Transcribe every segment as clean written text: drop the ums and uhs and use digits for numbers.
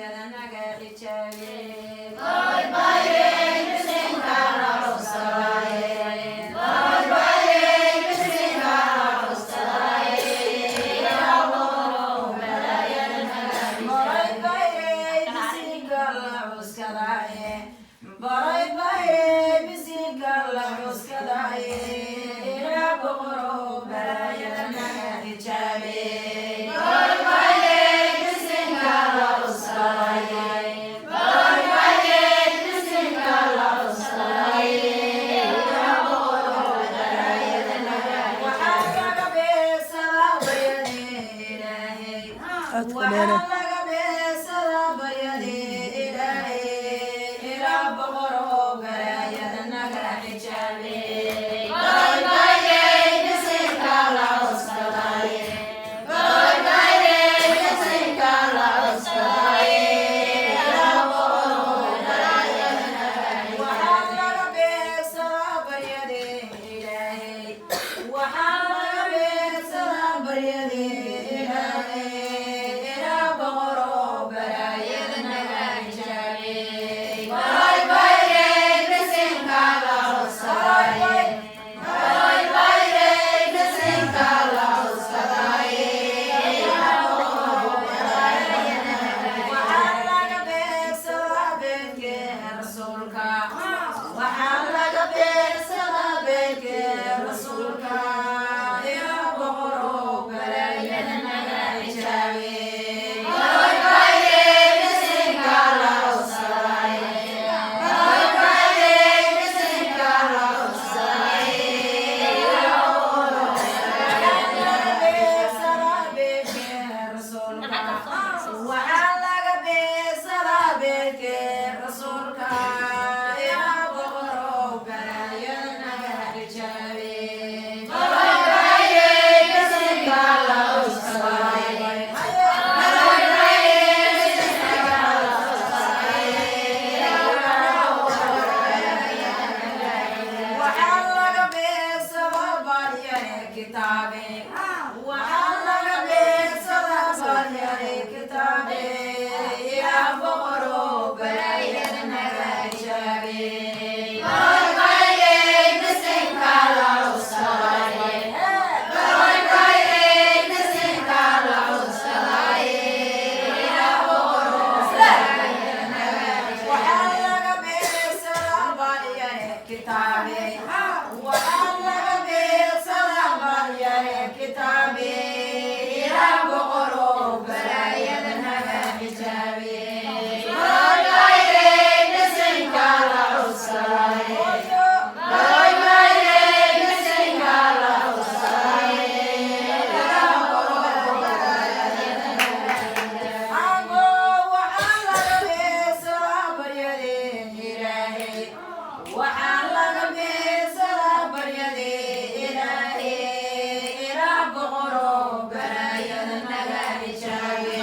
Balaayada naga xijaabe. Baray bayrey bisinka la cuskadaaye, baray bayrey bisinka la cuskadaaye, ilaa boqoro balaayada naga xijaabe. Waxaa laga beegsadaa baryadii Ilaahay. Codka dheere. Waxaa laga beegsadaa baryadii Ilaahay, ilaa boqoro balaayada naga xijaabe. Waxaa laga beegsadaa baryadii Ilaahay. Waxaa laga beegsadaa baryadii Ilaahay, ilaa boqoro balaayada naga xijaabe. Waxaa laga beegsadaa beedkee rasuulka. Waxaa laga beegsadaa beedkee rasuulka, ilaa boqoro balaayada naga xijaabe. Waxaa laga beegsadaa beedkee rasuulka, ilaa boqoro balaayada naga xijaabe. Waxaa laga beegsadaa baryare kitaabe. Waxaa laga beegsadaa baryare kitaabe, ilaa boqoro balaayada naga xijaabe. Waxaa laga beegsadaa baryare kitaabe. Waxaa laga beegsadaa baryare kitaabe, ilaa boqoro balaayada naga xijaabe. Ango waxaa laga beegsadaa baryadii Ilaahay. Waxaa laga beegsadaa baryadii Ilaahay, ilaa boqoro balaayada naga xijaabe.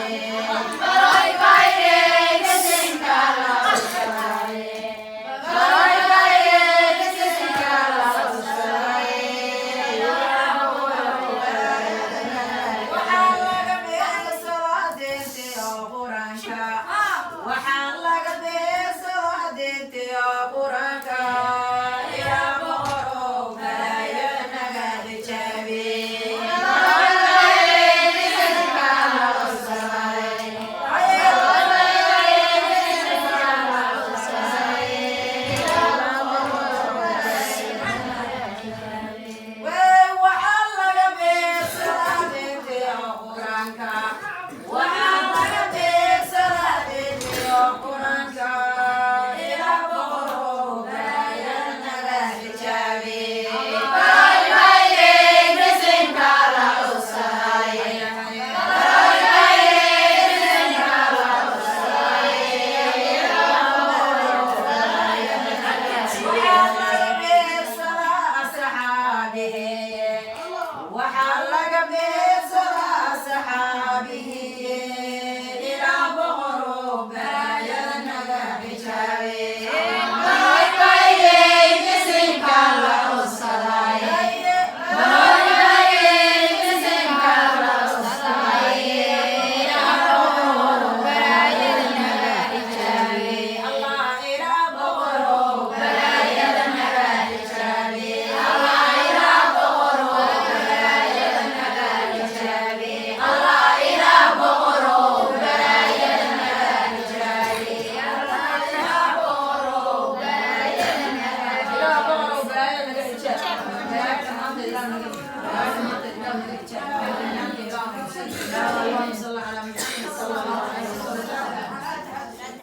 Waxaa laga beegsadaa diintii oo Qur-aanka. Waxaa laga beegsadaa diintii oo Qur-aanka, ilaa boqoro balaayada naga xijaabe. Wey, waxaa laga beegsadaa diintii oo Qur-aanka. Waxaa laga beegsadaa diintii oo Qur-aanka. Kailangan.